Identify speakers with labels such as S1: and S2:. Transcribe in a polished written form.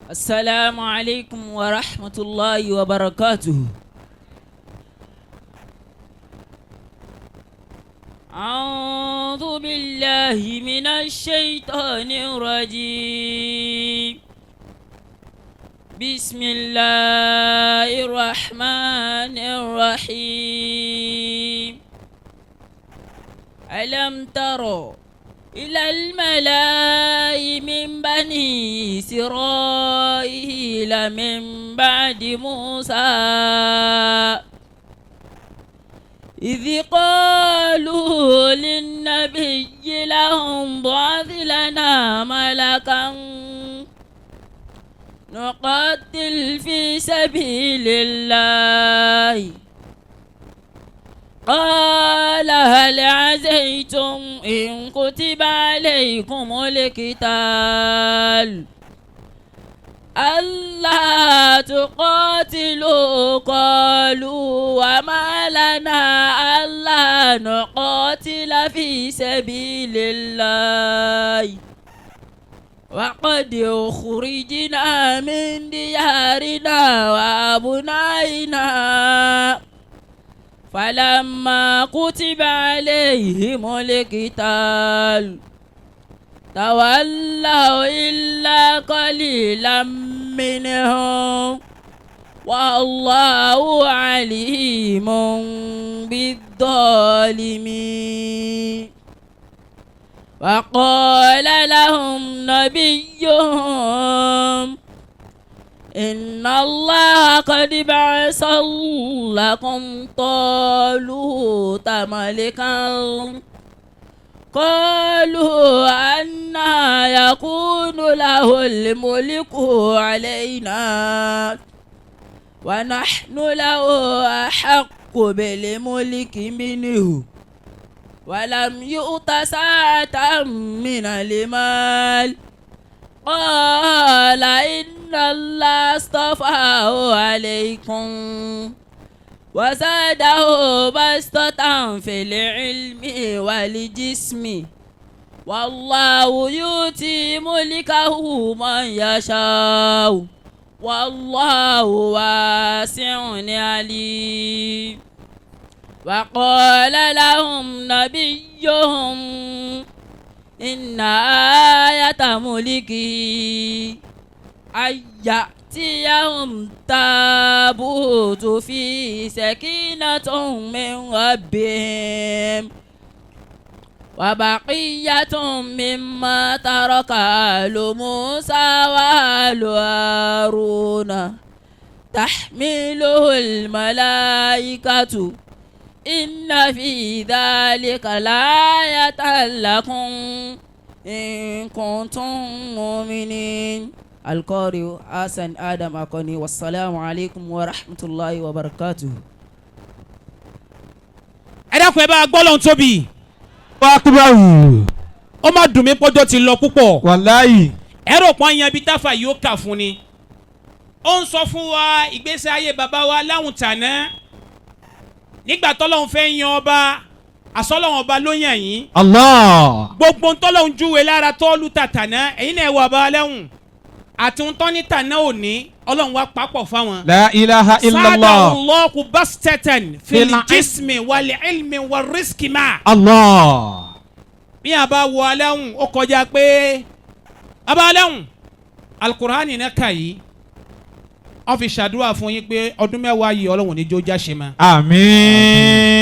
S1: السلام عليكم ورحمة الله وبركاته. أعوذ بالله من الشيطان الرجيم. بسم الله الرحمن الرحيم. ألم تر إلى الملأ من بني إسرائيل من بعد موسى إذ قالوا للنبي لهم بعث لنا ملكا نقاتل في سبيل الله. قال هل عزيتم إن كتب عليكم القتال ألا تقاتلوا؟ قالوا وما لنا ألا نقاتل في سبيل الله وقد أخرجنا من ديارنا وأبنائنا. فلما كتب عليهم القتال تولوا إلا قليلا منهم والله عليم بالظالمين. وقال لهم نبيهم إن الله قد بعث لكم طالوت ملكا. قالوا أنى يكون له الملك علينا ونحن له أحق بالملك منه ولم يؤت سعة من المال. قال إن الله اصطفاه عليكم وزاده بسطة في العلم والجسم والله يؤتي ملكه من يشاء والله واسع عليم. وقال لهم نبيهم إن آية ملكه أن يأتيهم تابوت فيه سكينة من ربهم وبقية مما ترك آل موسى وآل هارون تحمله الملائكة إن في ذلك لآية لكم إن كنتم مؤمنين. القارئ حسن آدم أكوني. والسلام عليكم ورحمة الله وبركاته.
S2: Ẹ dákun, ẹ bá gbọ́ lọ́hún tóbi.
S3: Akúbáwù.
S2: Ó má dùn mí, pọ́jọ́ ti lọ púpọ̀.
S3: Wàláyì.
S2: Ẹ̀rọ pọ́n yan ibi táfà yóò kà fún ni. Ó ń sọ fún wa ìgbésí ayé bàbá wa láwùn tàná nígbà tọ́lọ́hún fẹ́ yan ọba, àsọlọ́hún ọba ló yàn yín.
S3: Allah.
S2: Gbogbo ntọ́lọ́hún júwe lára tọ́lú tàtàná, ẹ̀yin náà wà bá lẹ́hùn àti ntọ́ ní tàná òní, Ọlọ́run wa papọ̀ fáwọn.
S3: La ilaha illallah.
S2: Sáadà bastatan fil
S3: Fil
S2: jismi wal ilmi wal rizqi ma.
S3: Allah.
S2: Bí a bá wọ aláhùn, ó kọjá pé abá aláhùn alukur'ani náà kà yìí, wọ́n fi ṣàdúrà fún yín pé ọdún 10 yìí, Ọlọ́run ní jó jáṣe ma.
S3: Àmín.